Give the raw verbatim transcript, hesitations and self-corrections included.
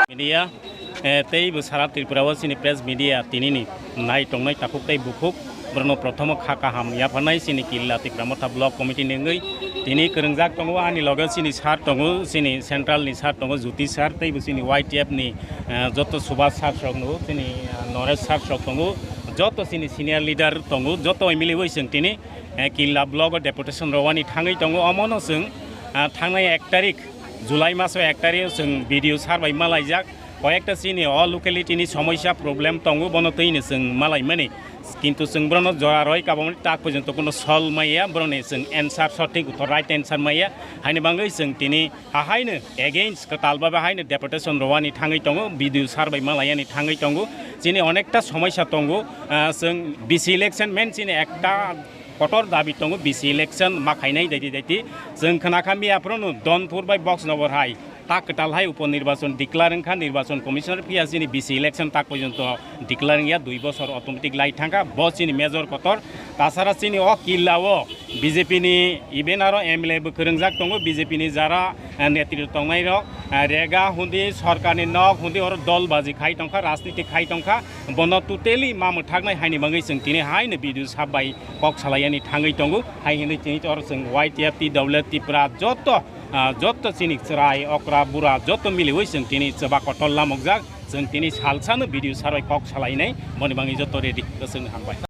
Media, eh, tei bo sara Tripura o chini press media tinini nai tongnai takhuk tei bukhuk, borokno prothomo kha kaham yapharnai chini Killa Tipra Motha Block Committee ni wngwi tini kwrwngjak tongo. Ani loge chini sir tongo, chini central ni sir tongo, Jyoti sir, tei bo chini Y T F ni, eh, joto Subhas sir rok no, chini, eh, Noresh sir rok tongo, joto chini senior leader tongo, joto milwi chwng tini, eh, Killa block o deputation rwani thangwi tongo. Omono chwng, ah, thangnai ek tarik, July maso ek tarik o chwng B D O sir bai malaijak. Koyekta chini o locality ni somosya problem tongo, bono twino chwng malaimani. Kintu chwng borokno jora roi kabamani tak porjonto kuno solve maya, borokni chwng answer, sothik uttor, right answer maya. Haini bagwi chwng tini hahaino against kwtal babe haino deputation rwani thangwi tongo, B D O sir bai malaiyani thangwi tongo. Chini onekta somosya tongo, ah, chwng B C election main chini ekta kotor dabi tongo, B C election ma khainai daiti daiti. Chwng khna kha miya phuru no Donpur bai Boxnogor hai ta kwtal hai upo nirbachon declare wngkha, nirbachon commissioner, phiya chini B C election tak porjonto declare wngya, dui bosor automatic lai thangkha, bo chini major kotor. Tasara chini o Killa o B J P ni even aro M L A bo kwrwngjak tongo, B J P ni jara, eh, netritw tongnai rok, eh, rega hundi, sorkar ni nok hundi, oro dol baji khai tongkha, rajniti khai tongkha, bono totally ma mwthaknai haini bagwi chwng tini haino B D O sir bai kok salaiyani thangwi tongo. Hai hinwi tini oro chwng Y T F, T W F, Tipra joto, ah, joto chini chwrai, okra, bura joto miliwi chwng tini chwba kotor lamokjak. Chwng tini salsano B D O sir bai kok salainai, boni bagwi joto ready. Kwchwng hambai.